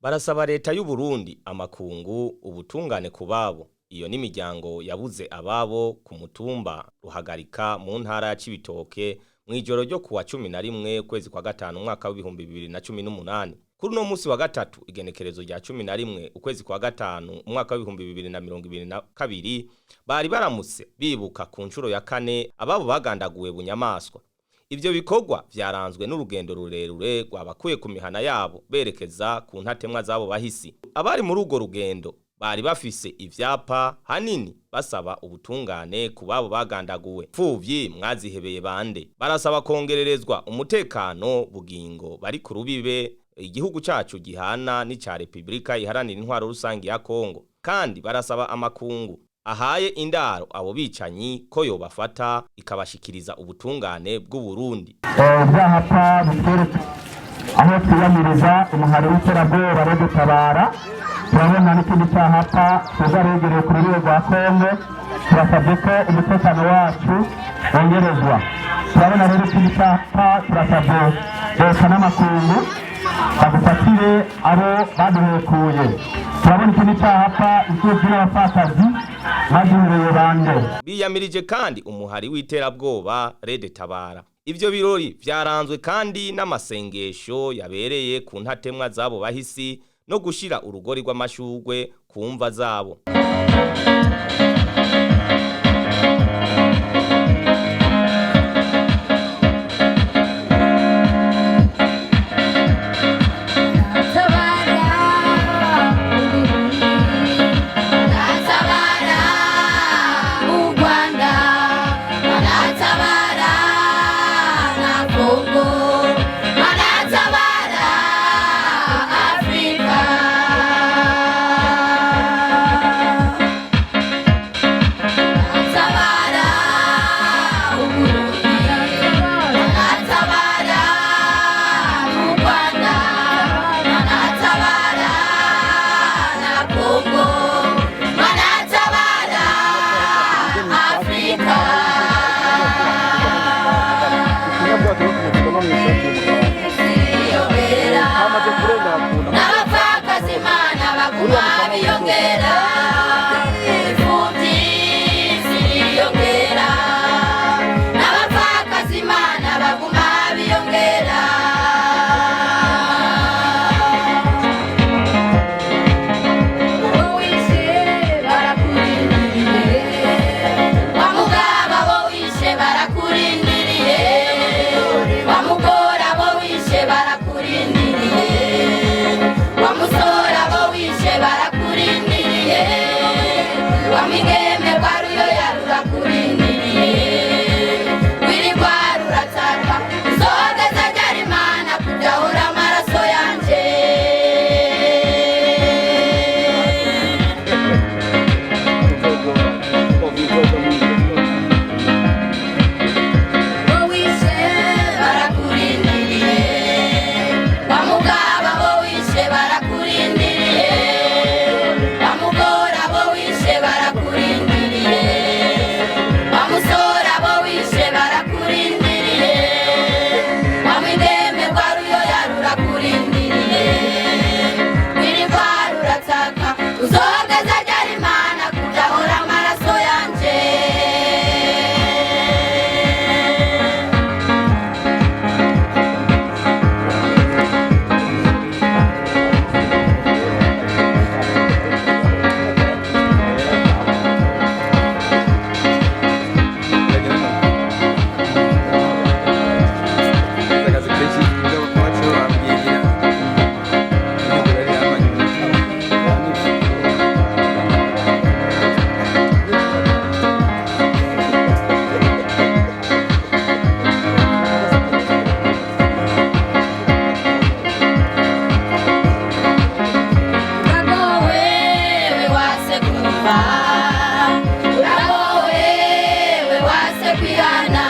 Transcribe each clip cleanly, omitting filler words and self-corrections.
Barasaba leta y'u Burundi, amakungu, ubutungane ku babo. Iyo n'imiryango yabuze ababo ku mutumba Ruhagarika mu ntara ya Cibitoke mw'ijoro ryo kuwa 11 ukwezi kwa gatanu umwaka w'2018. Kuri uno musi wa gatatu, igenekerezo rya 11 ukwezi kwa gatanu umwaka w'2022, bari baramutse bibuka ku nshuro ya kane ababo bagandaguwe bunyamaswa. Ivyo bikorwa vyaranzwe n'urugendo rurerure rwabakuye ku mihana yabo berekeza ku ntatemwa z'abo bahisi. Abari muri urwo rugendo bari bafise ivyapa hanini basaba ubutungane ku babo bagandaguwe. Pfuvyi mwazihebeye bande? Barasaba kongererezwa umutekano bugingo bari ku rubibe igihugu cacu gihana n'ica Repubulika Iharanira Intwaro Rusangi ya Kongo. Kandi barasaba amakungu ahaye indaro abo bicanyi ko yobafata ikabashikiriza ubutungane bw'u Burundi. Ivyapa bitwereka aho twiyamiriza umuhari w'iterabwoba wo gutabara. Turabona n'ikindi cyahapa tuza begereye ku rurimi rwa Kongo. Turasabye ko umutekano wacu wongerezwa. Turabona rero ikindi cyapa, turasabye leta n'amakungu badufatire abo baduhekuye. Turabona ikindi cyapa, imfuvyi n'abapfakazi baduhereye bande? Biyamirije kandi umuhari w'iterabwoba Red Tabara. Ivyo birori vyaranzwe kandi n'amasengesho yabereye ku ntatemwa z'abo bahisi no gushira urugori rw'amashurwe ku mva zabo. Tabara Uburundi, baratabara u Rwanda, baratabara na Kongo, baratabara Afrika. Baratabara Uburundi, baratabara u Rwanda, baratabara na Kongo, baratabara Afrika. Siyobera n'abapfakazi Imana baguma biyongera, imfuvyi ziriyongera, n'abapfakazi Imana baguma biyongera. Wishe barakurindiriye, wa mugaba bo wishe barakurindiriye, wa mugora bo wishe barakurindiriye, wa musora bo wishe barakurindiriye, wa migeme kwa ruyoya rurakurindiriye, wirirwa rurataka uzogeza ryari Imana kudahura amaraso yanje? Bo wishe barakurindiriye, wa mugaba bo wishe barakurindiriye, wa mugora bo wishe barakurindiriye, wa musora bo wishe barakurindiriye, wa mwigeme rwa ruyoya rurakurindiriye, wirirwa rurataka uzogeza ryari Imana kudahora amaraso yanje? Akazi kenshi iwacu bambwira Uragowe we wase kumva, uragowe we wase kwihana,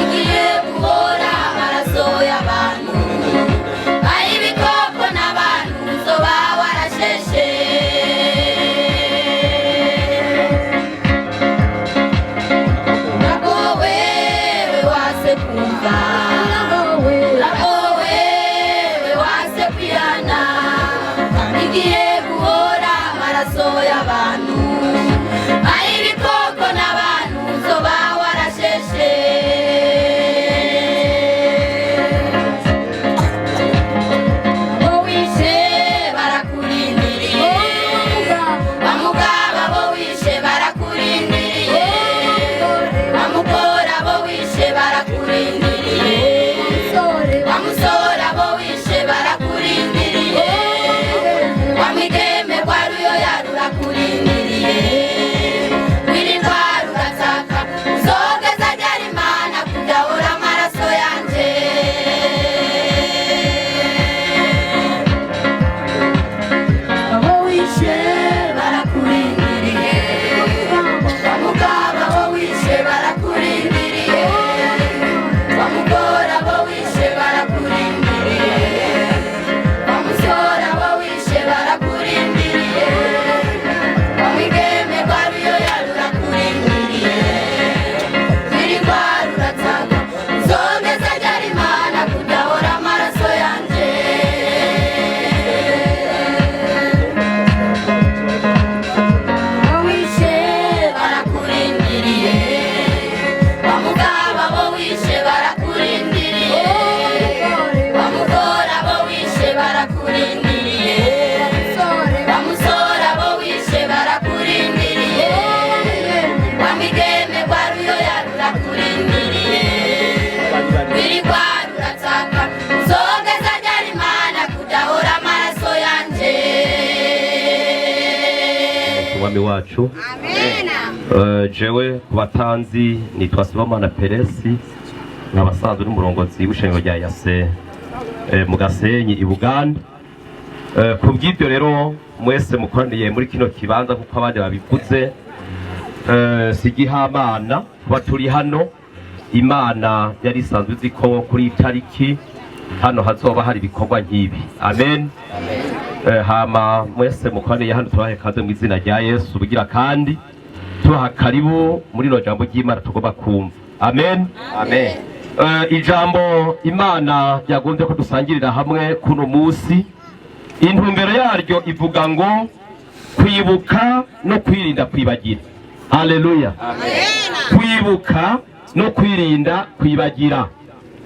igiye guhora amaraso y'abantu, ay'ibikoko n'abantu uzoba warasheshe. Uragowe we wase kumva, uragowe we wase kwihana. Umwami wacu. Jewe ku batanzi nitwa Sibomana Peresi, nkaba asanzwe n'umurongozi w'ishengero rya Yase mu Gasenyi i Buganda. Ku bw'ibyo rero mwese mukoraniye muri kino kibanza, kuko abandi babivuze, si igihamana kuba turi hano. Imana yari isanzwe izi ko kuri iyi tariki hano hazoba hari ibikorwa nk'ibi. Amen. Hama mwese mukoraniye hano tubahe kaze mu izina rya Yesu, bugira kandi tubaha karibu muri rino jambo ry'Imana tugomba kumva. Amen. Amen. Ijambo Imana yagombye ko dusangirira hamwe kuno munsi, intumbero yaryo ivuga ngo kwibuka no kwirinda kwibagira. Haleluya. Kwibuka no kwirinda kwibagira.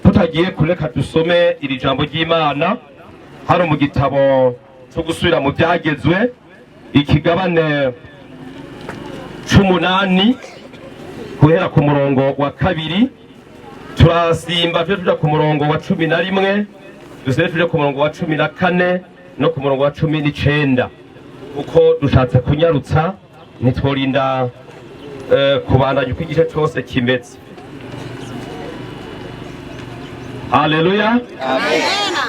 Tutagiye kureka, dusome iri jambo ry'Imana hano mu gitabo cyo gusubira mu byagezwe, ikigabane c'umunani, guhera ku murongo wa 2, turasimba tuje tuja ku murongo wa 11, dusubire tuje ku murongo wa 14 no ku murongo wa 19, kuko dushatse kunyarutsa ntitworinda kubandanya uko igice cose kimeze. Haleluya.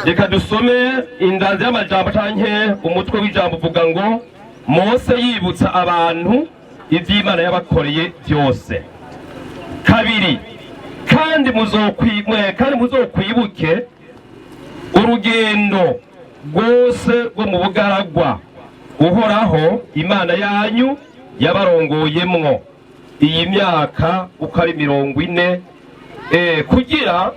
Reka dusome indanzi y'amajambo canke umutwe w'ijambo uvuga ngo Mose yibutsa abantu ivy'Imana yabakoreye byose. Kabiri, kandi muzokwibuke urugendo rwose rwo mu bugaragwa Uhoraho Imana yanyu yabarongoyemwo iyi myaka uko ari 40, kugira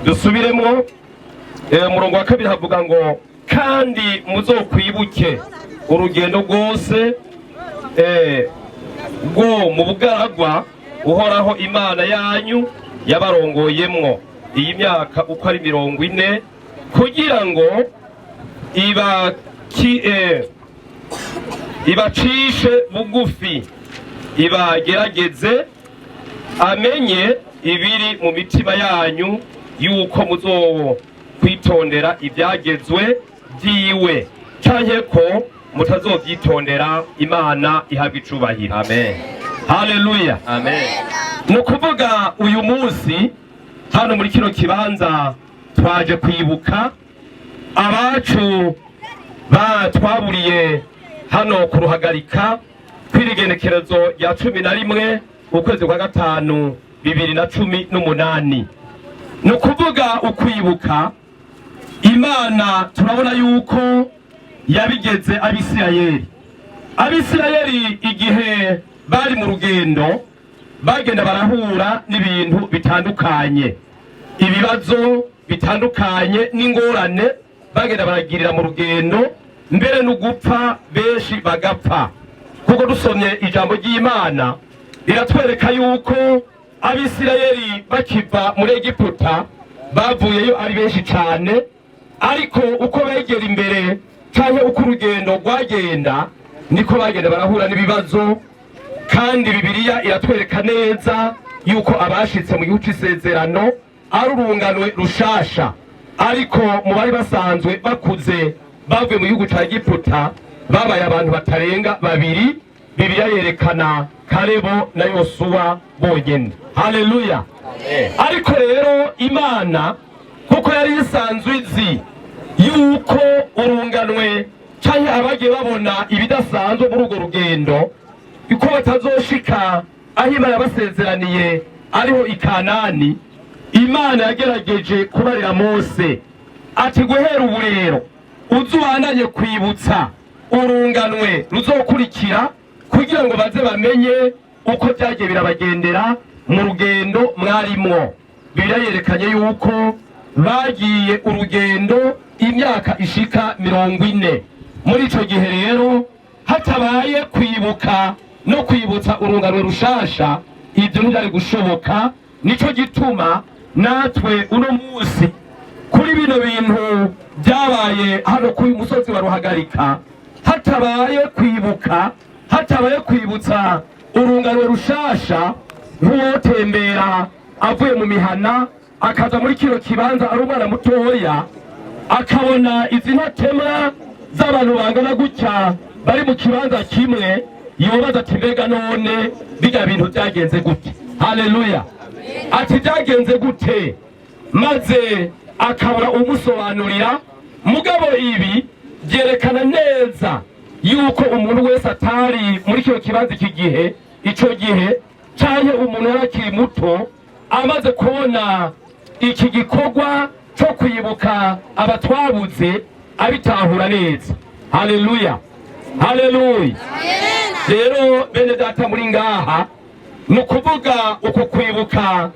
dusubiremwo. Umurongo wa 2 havuga ngo kandi muzokwibuke urugendo rwose rwo mu bugaragwa Uhoraho Imana yanyu yabarongoyemwo iyi myaka uko ari 40, kugira ngo ibacishe bugufi, ibagerageze, amenye ibiri mu mitima yanyu, yuko muzokwitondera ibyagezwe byiwe canke ko mutazovyitondera. Imana ihabwa icubahiro. Amen. Haleluya. Amen. Ni ukuvuga uyu munsi hano muri kino kibanza twaje kwibuka abacu twaburiye hano ku Ruhagarika kw'irigenekerezo rya 11 ukwezi kwa gatanu 2018. Ni ukuvuga ukwibuka Imana, turabona yuko yabigeze Abisirayeli. Abisirayeli igihe bari mu rugendo bagenda barahura n'ibintu bitandukanye, ibibazo bitandukanye n'ingorane bagenda baragirira mu rugendo, mbere no gupfa benshi bagapfa. Kuko dusomye ijambo ry'Imana riratwereka yuko Abisirayeli bakiva muri Egiputa bavuyeyo ari benshi cyane, ariko uko begera imbere cyangwa uko urugendo rwagenda niko bagenda barahura n'ibibazo. Kandi Bibiliya iratwereka neza yuko abashitse mu gihugu c'isezerano ari urungano rushasha, ariko mu bari basanzwe bakuze bavuye mu gihugu ca Egiputa babaye abantu batarenga babiri. Bibiliya yerekana Karebo na Yosuwa bonyene. Haleluya. Ariko rero Imana, kuko yari isanzwe izi yuko urunganwe canke abagiye babona ibidasanzwe muri urwo rugendo, uko batazoshika aho Imana yabasezeraniye ariho i Kanani, Imana yagerageje kubarira Mose ati guhera ubu rero uzubandanye kwibutsa urunganwe ruzokurikira, kugira ngo baze bamenye uko byagiye birabagendera mu rugendo mwarimwo. Bibiliya yerekanye yuko bagiye urugendo imyaka ishika 40. Muri ico gihe rero hatabaye kwibuka no kwibutsa urungano rushasha, ibyo ntibyari gushoboka. Nico gituma natwe uno munsi kuri bino bintu byabaye hano kuri musozi wa Ruhagarika, hatabaye kwibuka, hatabaye kwibutsa urungano rushasha, nk'uwotembera avuye mu mihana Akaza muri kino kibanza ari umwana mutoya, akabona izi ntatemwa z'abantu bangana gutya bari mu kibanza kimwe, yobaza ati: "Mbega none bijya bintu byagenze gute?" Haleluya! Ati: "Byagenze gute?" Maze akabura umusobanurira. Mugabo ibi byerekana neza yuko umuntu wese atari muri kino kibanza iki gihe, ico gihe, canke umuntu yari akiri muto amaze kubona iki gikorwa cyo kwibuka abatwabuze, abitahura neza. Haleluya, haleluya! Rero bene data muri ngaha, ni ukuvuga uku kwibuka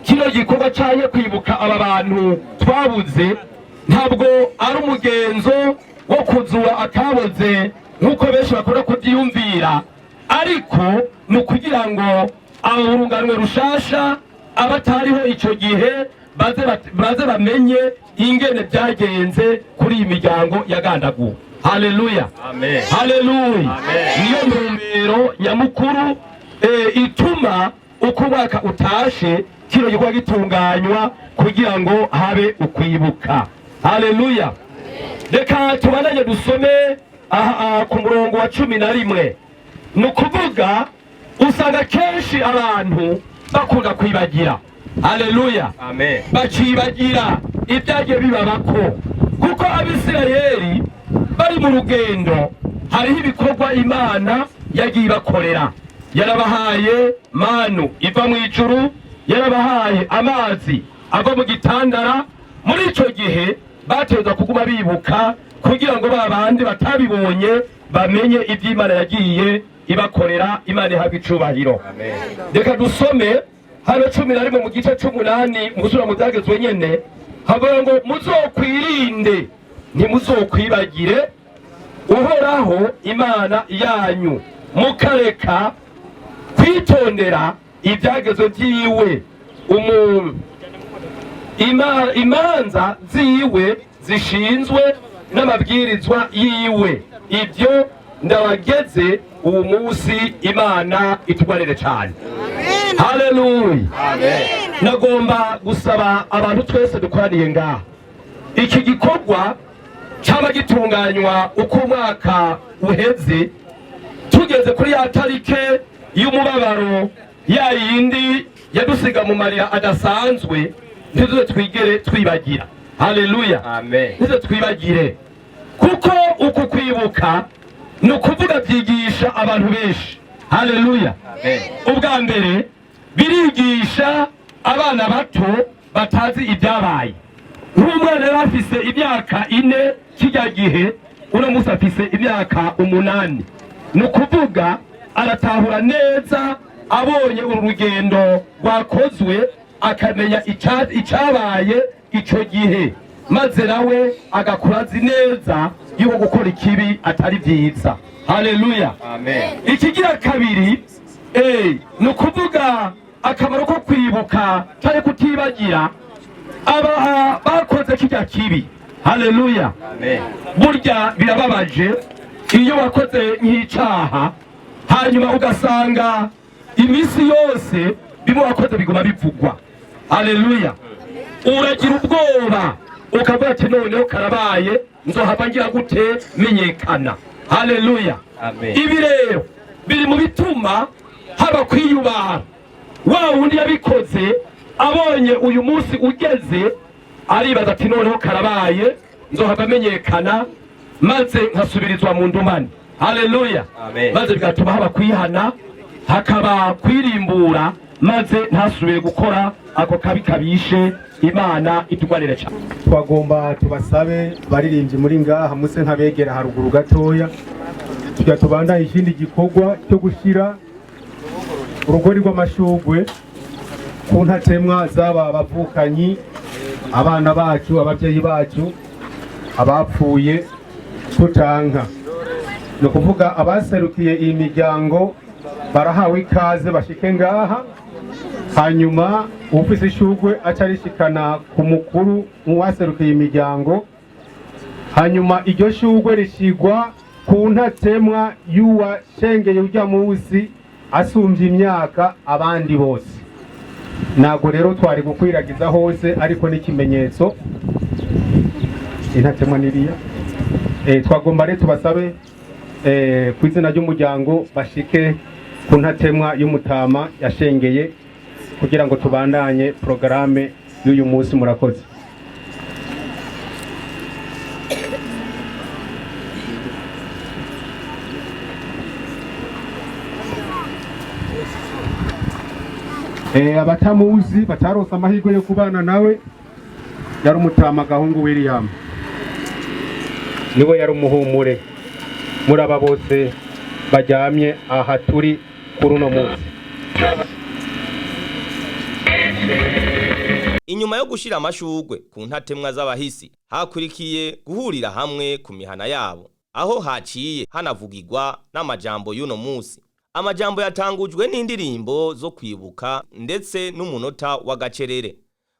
kino gikorwa canke kwibuka aba bantu twabuze, ntabwo ari umugenzo wo kuzura akaboze nk'uko benshi bakunda kubyiyumvira, ariko ni ukugira ngo abo urunganwe rushasha, abatariho ico gihe, baze bamenye ingene byagenze kuri iyi miryango yagandaguwe. Haleluya, haleluya! Niyo ntumbero nyamukuru ituma uko umwaka utashe kino gikorwa gitunganywa, kugira ngo habe ukwibuka. Haleluya! Reka tubandanye dusome aha ku murongo wa 11. Ni ukuvuga usanga kenshi abantu bakunda kwibagira. Haleluya! Amen. Bacibagira ibyagiye bibabako, kuko Abisirayeli bari mu rugendo hariho ibikorwa Imana yagiye ibakorera. Yarabahaye manu iva mu ijuru, yarabahaye amazi ava mu gitandara. Muri ico gihe bateza kuguma bibuka, kugira ngo ba bandi batabibonye bamenye ibyo Imana yagiye ibakorera. Imana ihabwa icubahiro. Reka dusome hano 11 mu gice c'umunani, mu gusubira mu Byagezwe nyene, havuga ngo: "Muzokwirinde, ntimuzokwibagire Uhoraho Imana yanyu, mukareka kwitondera ibyagezwe byiwe, umuntu imanza ziwe zishinzwe n'amabwirizwa yiwe, ibyo ndabageze uwo munsi." Imana itugwanire cyane. Haleluya! Nagomba gusaba abantu twese dukoraniye ngaha, iki gikorwa cyaba gitunganywa uko umwaka uheze, tugeze kuri ya tarike y'umubabaro, ya yindi yadusiga mu marira adasanzwe, ntituze twigere twibagira. Haleluya! Amen. Ntituze twibagire, kuko uku kwibuka ni ukuvuga byigisha abantu benshi. Haleluya! Amen. Ubwa mbere birigisha abana bato batazi ibyabaye. Nk'umwana yari afise imyaka 4 kijya gihe, uno munsi afise imyaka 8, ni ukuvuga aratahura neza abonye uru rugendo rwakozwe, akamenya icabaye ico gihe, maze nawe agakura azi neza yuko gukora ikibi atari vyiza. Haleluya! Amen. Ikigira kabiri, ni ukuvuga akamaro ko kwibuka cyangwa kutibagira aba bakoze kijya kibi. Haleluya! Amen. Burya birababaje iyo wakoze nk'icaha, hanyuma ugasanga iminsi yose bimwe wakoze biguma bivugwa. Haleluya! Uragira ubwoba, ukavuga ati: "Noneho karabaye, nzohava ngira gute menyekana?" Haleluya! Amen. Ibi rero biri mu bituma haba kwiyubaha. Wa wundi yabikoze abonye uyu munsi ugeze, aribaza ati: "Noneho karabaye, nzohava amenyekana, maze nkasubirizwa mu ndumane." Haleluya! Amen. Maze bigatuma haba kwihana, hakaba kwirimbura, maze ntasubire gukora ako kabi kabishe. Imana itugwanire cyane. Twagomba tubasabe, baririmbyi muri ngaha, muse nk'abegera haruguru gatoya, tujya tubandanye ikindi gikorwa cyo gushyira urugori rw'amashugwe ku ntatemwa z'aba bavukanyi, abana bacu, ababyeyi bacu, abapfuye tutanka. Ni ukuvuga abaserukiye iyi miryango barahawe ikaze, bashike ngaha, hanyuma uwufise ishugwe aca arishikana ku mukuru waserukiye imiryango, hanyuma iryo shugwe rishigwa ku ntatemwa y'uwashengeye urya munsi asumbye imyaka abandi bose. Ntabwo rero twari gukwiragiza hose, ariko n'ikimenyetso intatemwa niriya. Twagomba rero tubasabe ku izina ry'umuryango bashike ku ntatemwa y'umutama yashengeye kugira ngo tubandanye porogaramu y'uyu munsi. Murakoze. Abatamuzi batarose amahirwe yo kubana nawe, yari umutama Gahungu William, niwe yari umuhumure muri aba bose baryamye aha turi kuri uno munsi. Inyuma yo gushira amashurwe ku ntatemwa z'abahisi, hakurikiye guhurira hamwe ku mihana yabo, aho haciye hanavugirwa n'amajambo y'uno munsi. Amajambo yatangujwe n'indirimbo zo kwibuka ndetse n'umunota w'agacerere.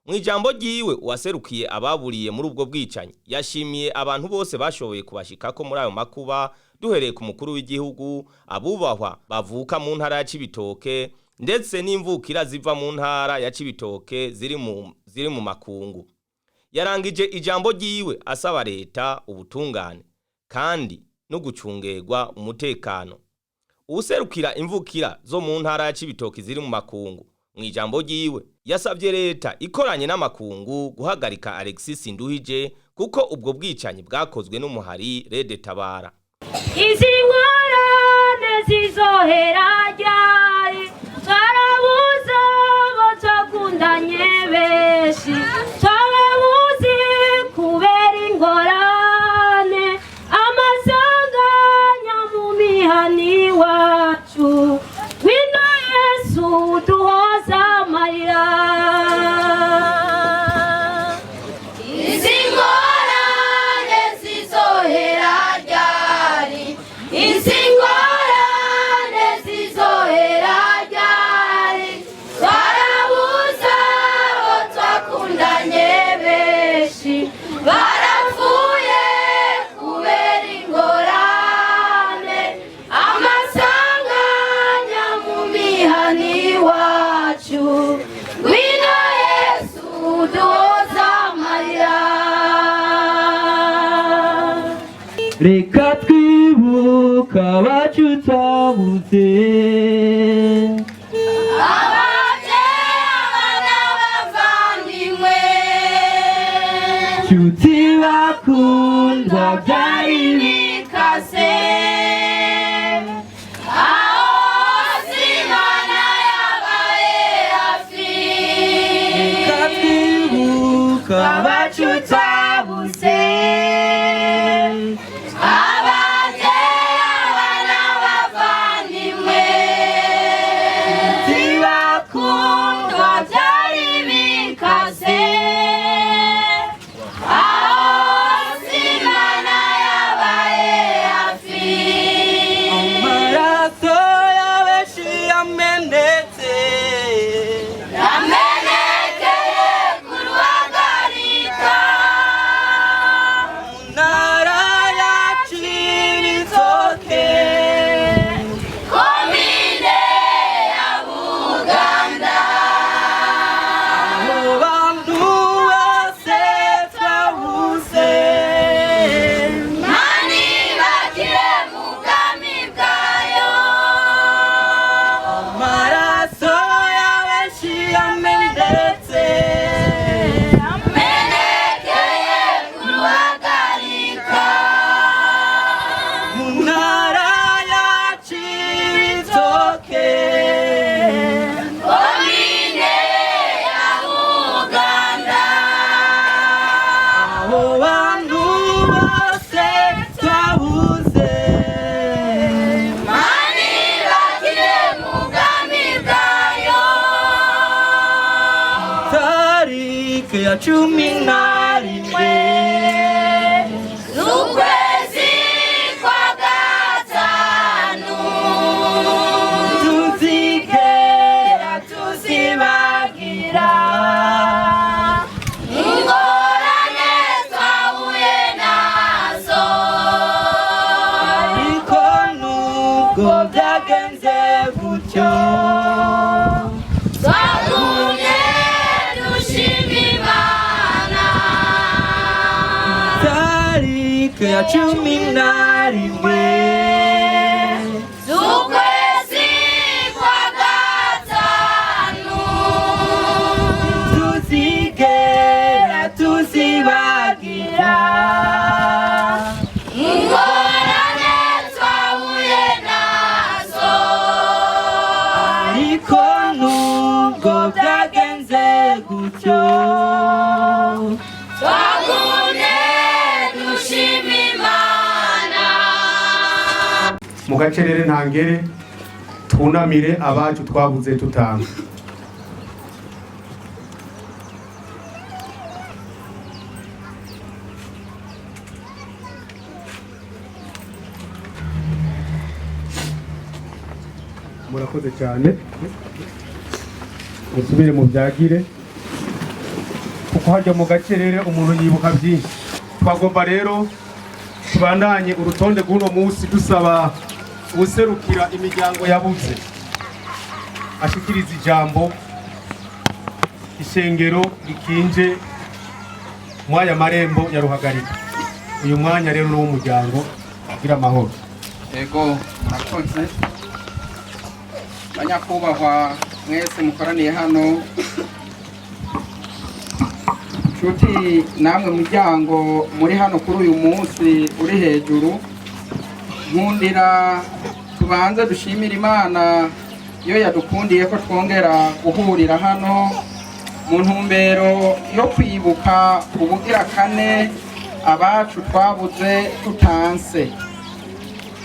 Mu ijambo ryiwe, uwaserukiye ababuriye muri ubwo bwicanyi yashimiye abantu bose bashoboye kubashikako muri ayo makuba, duhereye ku mukuru w'igihugu, abubahwa bavuka mu ntara ya Cibitoke, ndetse n'imvukira ziva mu ntara ya Cibitoke ziri mu makungu. Yarangije ijambo ryiwe asaba leta ubutungane kandi no gucungerwa umutekano. Uwuserukira imvukira zo mu ntara ya Cibitoke ziri mu makungu, mu ijambo ryiwe yasabye leta ikoranye n'amakungu guhagarika Alexis Nduhije, kuko ubwo bwicanyi bwakozwe n'umuhari RED Tabara. Izi ngorane zizohera ryari? Twarabuze abo twakundanye benshi, twarabuze kubera ingorane, amasanganya mu mihani iwacu. Ngwino Yesu duhoza amarira. Izi ngorane zizohera ryari? Izi ngorane zizohera ryari? Twarabuze abo twakundanye benshi, barapfuye kubera ingorane, amasanganya mu mihani iwacu. Ngwino Yesu duhoza amarira. Reka twibuka abacu twabuze. Ababyeyi, abana, bavandimwe, nshuti bakundwa, byari bikase aho Imana yabaye hafi. Reka twibuka abacu twabuze. Ababyeyi, abana, bavandimwe, nshuti bakundwa, byari bikase aho Imana yabaye hafi. Amaraso y'abenshi yamenetse, yamenekeye ku Ruhagarika, mu ntara ya Cibitoke, komine ya Buganda. Abo bantu bose twabuze, Mani bakire mu bwami bwayo. Amaraso y'abenshi yamenetse, yamenekeye ku Ruhagarika, mu ntara ya Cibitoke, komine ya Buganda. Abo bantu bose twabuze, Mani bakire mu bwami bwayo. Tariki ya 11 z'ukwezi kwa gatanu, tuzigera tuzibagira ingorane twahuye nazo. Ariko nubwo byagenze gutyo, twagumye ya 11 z'ukwezi kwa gatanu tuzigera tuzibagira ingorane twahuye nazo ariko nubwo byagenze gutyo twagumye dushima Imana. Mu gacerere ntangere twunamire abacu twabuze tutanga. Murakoze cyane, musubire mu byagire kuko hajya mu gacerere umuntu yibuka byinshi. Twagomba rero tubandanye urutonde rw'uno munsi dusaba userukira imiryango yabuze ashikiriza ijambo ishengero rikinje mwaya marembo ya Ruhagarika. Uyu mwanya rero ni uw'umuryango agira amahoro. Ego, murakoze banyakubahwa mwese mukoraniye hano, nshuti namwe muryango muri hano kuri uyu munsi uri hejuru, nkundira tubanze dushimire Imana iyo yadukundiye ko twongera guhurira hano mu ntumbero yo kwibuka ubugira kane abacu twabuze tutanse.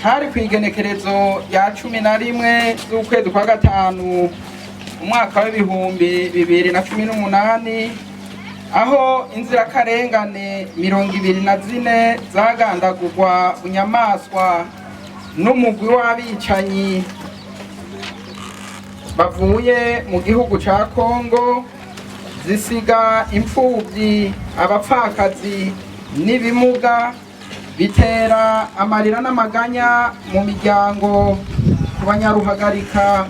Hari ku igenekerezo rya 11 z'ukwezi kwa gatanu umwaka w'2018, aho inzirakarengane 24 zagandagurwa bunyamaswa n'umugwi w'abicanyi bavuye mu gihugu ca Kongo, zisiga imfubyi, abapfakazi n'ibimuga, bitera amarira n'amaganya mu miryango, ku banyaruhagarika,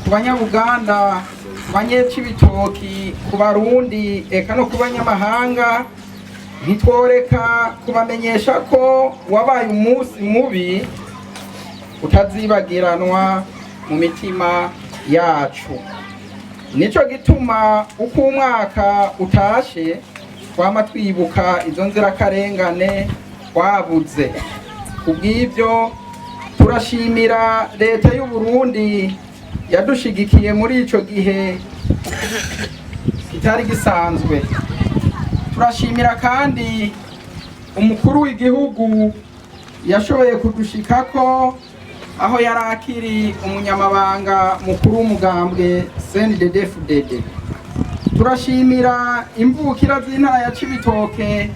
ku banyabuganda, ku banyecibitoki, ku barundi eka no ku banyamahanga. Ntitworeka kubamenyesha ko wabaye umunsi mubi utazibagiranwa mu mitima yacu. Nico gituma uko umwaka utashe twama twibuka izo nzirakarengane twabuze. Kubw'ibyo turashimira leta y'u Burundi yadushigikiye muri ico gihe kitari gisanzwe. Turashimira kandi umukuru w'igihugu yashoboye kudushikako aho yari akiri umunyamabanga mukuru w'umugambwe CNDD-FDD. Turashimira imvukira z'intara ya Cibitoke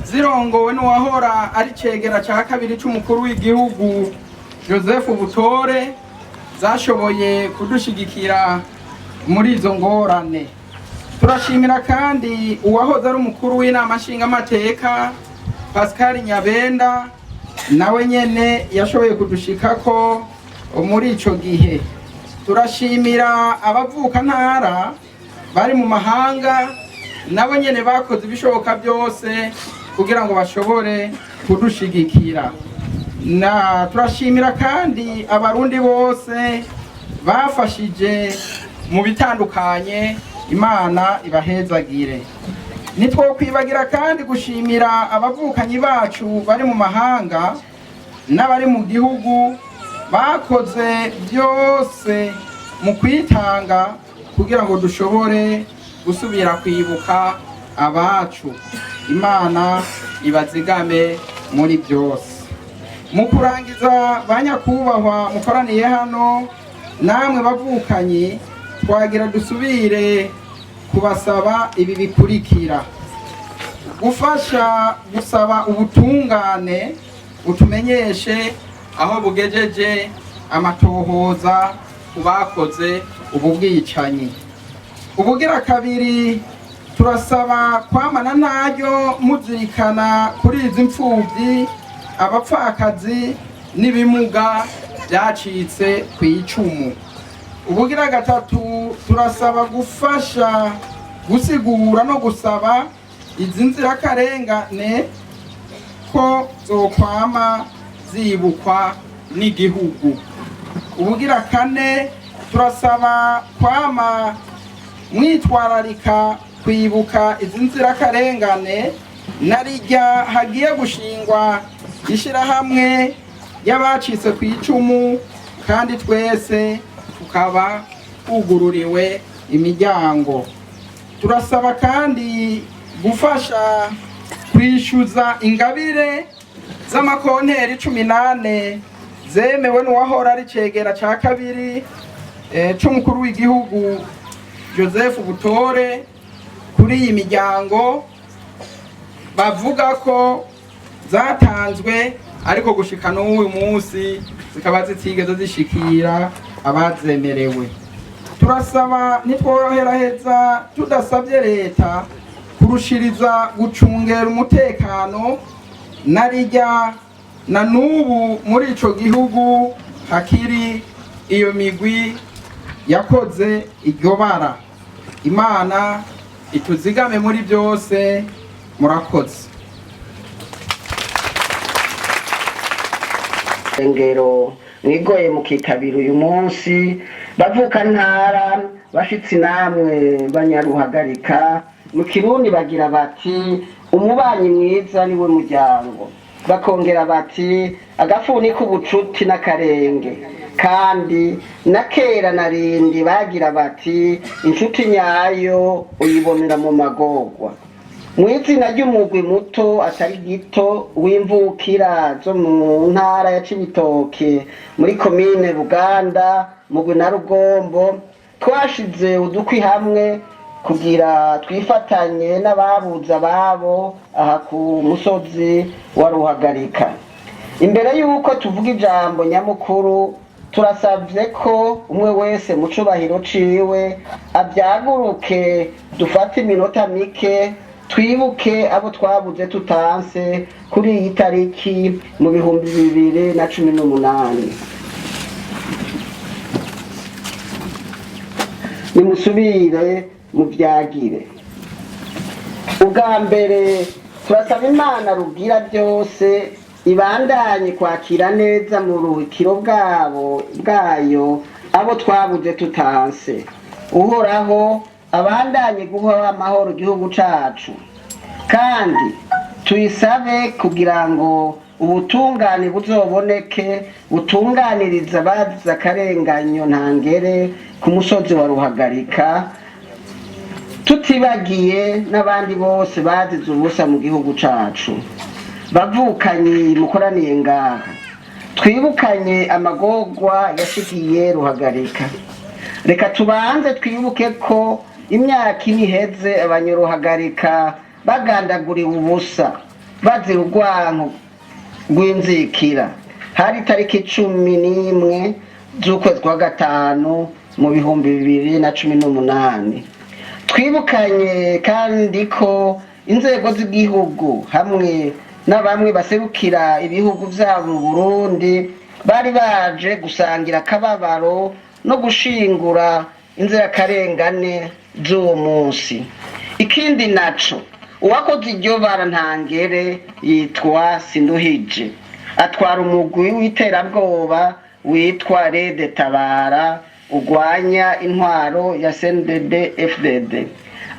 zirongowe n'uwahora ari cegera ca kabiri c'umukuru w'igihugu Joseph Butore, zashoboye kudushigikira muri izo ngorane. Turashimira kandi uwahoze ari umukuru w'inama nshingamateka Pascal Nyabenda, nawe nyene yashoboye kudushikako muri ico gihe. Turashimira abavuka ntara bari mu mahanga, nabo nyene bakoze ibishoboka byose kugira ngo bashobore kudushigikira. Na turashimira kandi abarundi bose bafashije mu bitandukanye, Imana ibahezagire. Nitwokwibagira kandi gushimira abavukanyi bacu bari mu mahanga n'abari mu gihugu bakoze byose mu kwitanga kugira ngo dushobore gusubira kwibuka abacu. Imana ibazigame muri byose. Mu kurangiza, banyakubahwa mukoraniye hano namwe bavukanyi, twagira dusubire kubasaba ibi bikurikira: gufasha gusaba ubutungane butumenyeshe aho bugejeje amatohoza ku bakoze ubu bwicanyi. Ubugira kabiri, turasaba kwamana ntaryo muzirikana kuri izi mfubyi, abapfakazi n'ibimuga byacitse ku icumu. Ubugira gatatu, turasaba gufasha gusigura no gusaba izi nzirakarengane ko zokwama zibukwa n'igihugu. Ubugira kane, turasaba kwama mwitwararika kwibuka izi nzirakarengane na rijya hagiye gushingwa ishyirahamwe ry'abacitse ku icumu, kandi twese tukaba twugururiwe imiryango. Turasaba kandi gufasha kwishyuza ingabire z'amakonteri 14 zemewe n'uwahora ari cegera ca kabiri c'umukuru w'igihugu Joseph Butore kuri iyi miryango bavuga ko zatanzwe, ariko gushika n'uyu munsi zikaba zitigeze zishikira abazemerewe. Turasaba, ntitworoheraheza tudasabye leta kurushiriza gucungera umutekano na rijya na n'ubu muri ico gihugu hakiri iyo migwi yakoze iryo bara. Imana ituzigame muri byose. Murakoze. Ngero mwigoye mukitabira uyu munsi, bavuka ntara, bashitsi namwe banyaruhagarika, mu Kirundi bagira bati: "Umubanyi mwiza niwe muryango." Bakongera bati: "Agafuni k'ubucuti n'akarenge." Kandi na kera narindi bagira bati: "Inshuti nyayo uyibonera mu magorwa." Mu izina ry'umugwi muto atari gito w'imvukira zo mu ntara ya Cibitoke, muri komine Buganda, mugwi na Rugombo, twashize udukwi hamwe kugira twifatanye n'ababuze ababo aha ku musozi wa Ruhagarika. Imbere y'uko tuvuga ijambo nyamukuru, turasabye ko umwe wese mu cubahiro ciwe avyaguruke, dufate iminota mike twibuke abo twabuze tutanse kuri iyi tariki mu 2018. Nimusubire muvyagire. Ubwa mbere, turasaba Imana Rugira byose ibandanye kwakira neza mu ruhukiro bwabo bwayo abo twabuze tutanse. Uhoraho abandanye guha amahoro igihugu cacu, kandi tuyisabe kugira ngo ubutungane buzoboneke, butunganiriza abazize akarenganyo ntangere ku musozi wa Ruhagarika, tutibagiye n'abandi bose bazize ubusa mu gihugu cacu. Bavukanyi mukoraniye ngaha, twibukanye amagorwa yashikiye Ruhagarika. Reka tubanze twibuke ko imyaka ine iheze abanyaruhagarika bagandaguriwe ubusa bazira urwanko rw'inzikira. Hari tariki 11 z'ukwezi kwa gatanu mu 2018. Twibukanye kandi ko inzego z'igihugu hamwe na bamwe baserukira ibihugu vyabo mu Burundi bari baje gusangira akababaro no gushingura inzirakarengane z'uwo munsi. Ikindi naco, uwakoze iryo bara ntangere yitwa Sinduhije, atwara umugwi w'iterabwoba witwa Rede Tabara ugwanya intwaro ya CNDD FDD.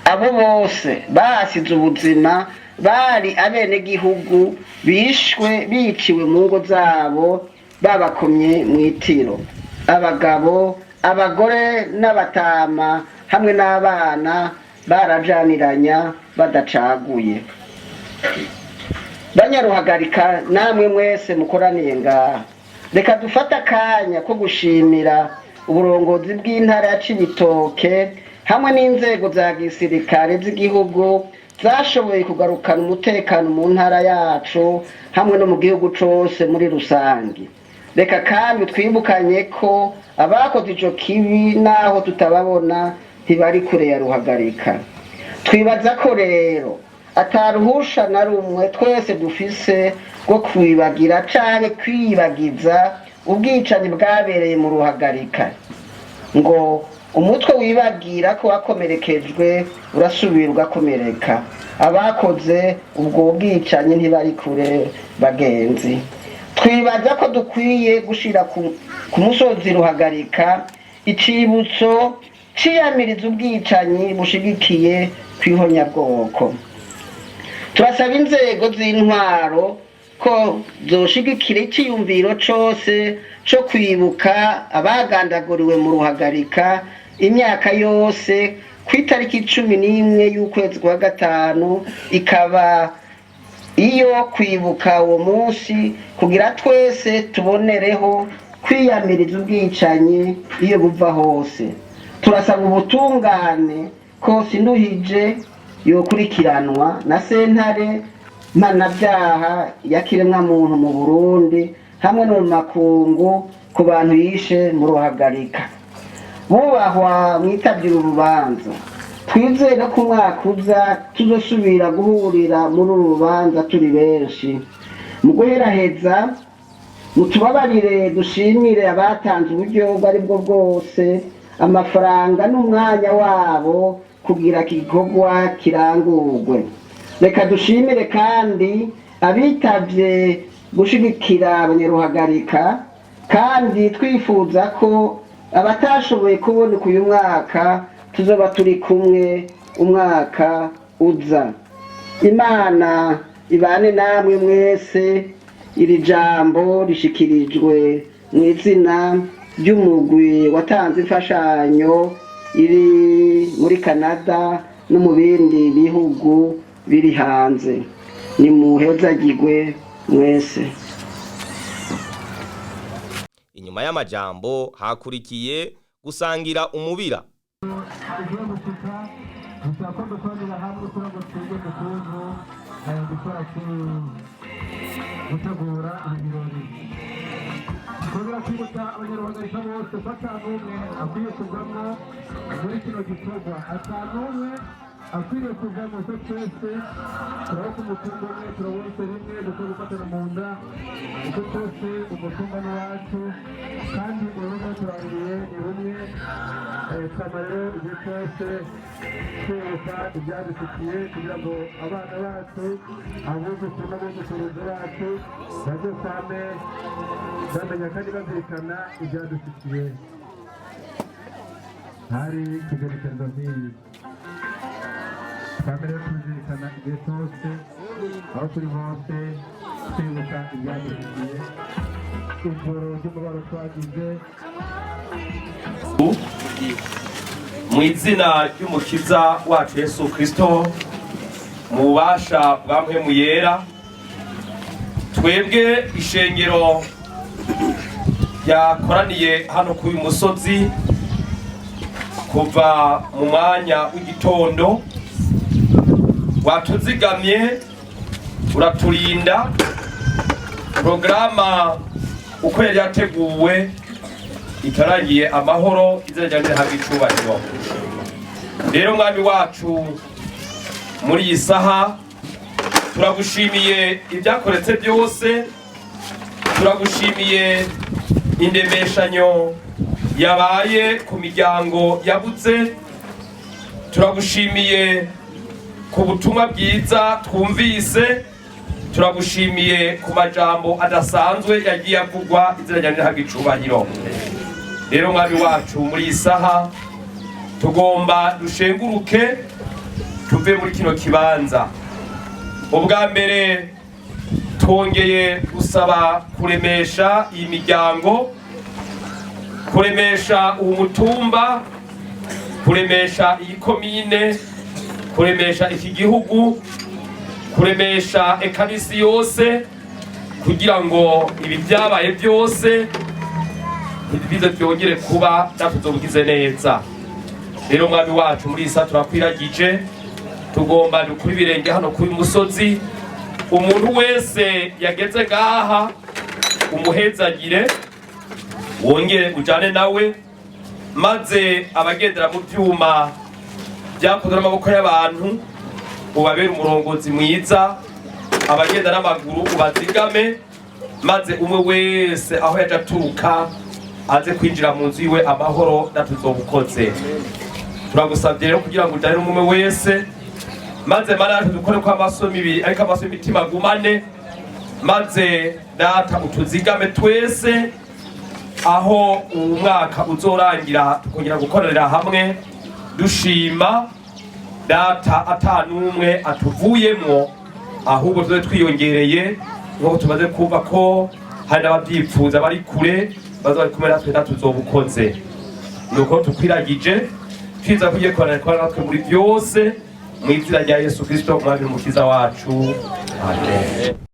Abo bose bahasize ubuzima bari abenegihugu bishwe biciwe mu ngo zabo babakomye mu itiro, abagabo, abagore n'abatama hamwe n'abana, barajaniranya badacaguye. Banyaruhagarika namwe mwese mukoraniye ngaha, reka dufate akanya ko gushimira uburongozi bw'intara ya Cibitoke hamwe n'inzego za gisirikare z'igihugu zashoboye kugarukana umutekano mu ntara yacu hamwe no mu gihugu cose muri rusange. Reka kandi twibukanye ko abakoze ico kibi, naho tutababona, ntibari kure ya Ruhagarika. Twibaza ko rero ataruhusha na rumwe twese dufise rwo kwibagira canke kwibagiza ubwicanyi bwabereye mu Ruhagarika, ngo Umutwe wibagira ko wakomerekejwe urasubira ugakomereka. Abakoze ubwo bwicanyi ntibari kure, bagenzi. Twibaza ko dukwiye gushira ku musozi Ruhagarika icibutso ciyamiriza ubwicanyi bushigikiye kw'ihonyabwoko. Turasaba inzego z'intwaro ko zoshigikira iciyumviro cose co kwibuka abagandaguriwe mu Ruhagarika imyaka yose ku itariki 11 y'ukwezi kwa gatanu, ikaba iyo kwibuka uwo munsi kugira twese tubonereho kwiyamiriza ubwicanyi iyo buva hose. Turasaba ubutungane ko Sinduhije yokurikiranwa na sentare mpanabyaha ya kiremwamuntu mu Burundi hamwe no mu makungu ku bantu yishe mu Ruhagarika. Bubahwa mwitabye uru rubanza, twizere ko umwaka uza tuzosubira guhurira muri uru rubanza turi benshi. Mu guheraheza, mutubabarire dushimire abatanze uburyo ubwo ari bwo bwose, amafaranga n'umwanya wabo, kugira iki gikorwa kirangurwe. Reka dushimire kandi abitavye gushigikira abanyaruhagarika, kandi twifuza ko abatashoboye kuboneka uyu mwaka tuzoba turi kumwe umwaka uza. Imana ibane namwe mwese. Iri jambo rishikirijwe mu izina ry'umugwi watanze imfashanyo iri muri Canada no mu bindi bihugu biri hanze. Nimuhezagirwe mwese. Inyuma y'amajambo hakurikiye gusangira umubira. Tugiye gushika bisaba ko dukorera hamwe kugira ngo twige ukuntu gukora, gutegura ibi birori. Twongera kwibutsa abanyaruhagarika bose ko ata n'umwe akwiye kuvamo muri kino gikorwa, ata n'umwe akwiriye kuvamo, ko twese turaba ku mutungo umwe, turabose rimwe, dukwiye gufatana mu nda, kuko twese umutumba n'uwacu kandi urumwe turangiriye ni rumwe. Twama rero igihe cyose twibuka ibyadufitiye kugira ngo abana bacu, abuzukuru n'abuzukuruza bacu bazokwame bamenya kandi bazirikana ibyadufitiye. Hari kigerekezo nk'iyi, twame rero tuzirikana igihe cyose, aho turi hose, twibuka ibyadufitiye, ijoro ry'umubaro twagize. Mu izina ry'Umukiza wacu Yesu Kristo, mu bubasha bwa Mpwemu Yera, twebwe ishengero ryakoraniye hano kuri uyu musozi kuva mu mwanya w'igitondo, watuzigamye, uraturinda, porogaramu uko yari yateguwe itarangiye amahoro. Izina ryawe rihabwa icubahiro. Rero mwami wacu, muri iyi saha turagushimiye ibyakoretse byose, turagushimiye indemeshanyo yabaye ku miryango yabuze, turagushimiye ku butumwa bwiza twumvise, turagushimiye ku majambo adasanzwe yagiye avugwa. Izina ryawe rihabwa icubahiro. Rero mwami wacu, muri iyi saha tugomba dushenguruke tuve muri kino kibanza. Ubwa mbere twongeye gusaba kuremesha iyi miryango, kuremesha uwu mutumba, kuremesha iyi komine, kuremesha iki gihugu, kuremesha eka n'isi yose, kugira ngo ibi byabaye byose ntibize byongere kuba, natuzobugize neza. Rero mwami wacu, muri iyi saha turakwiragije, tugomba dukura ibirenge hano kuri musozi. Umuntu wese yageze ngaha umuhezagire, wongere ujane nawe, maze abagendera mu byuma byakozwe n'amaboko y'abantu ubabere umurongozi mwiza, abagenda n'amaguru ubazigame, maze umwe wese aho yaje aturuka. Aze kwinjira mu nzu iwe amahoro, natuzobukoze. Turagusabye rero kugira ngo ujane n'umwe wese, maze Mana yacu dukore ko amaso y'imibiri, ariko amaso y'imitima agumane. Maze Data utuzigame twese aho uwu mwaka uzorangira, tukongera gukorera hamwe dushima Data, ata n'umwe atuvuyemwo, ahubwo tuze twiyongereye, nk'uko tumaze kumva ko hari n'ababyifuza bari kure baza bari kumwe natwe. Data uzobukoze. Nuko tukwiragije, twiza kugiye kubana natwe muri byose, mu izina rya Yesu Kristo, Umwami n'Umukiza wacu, amen.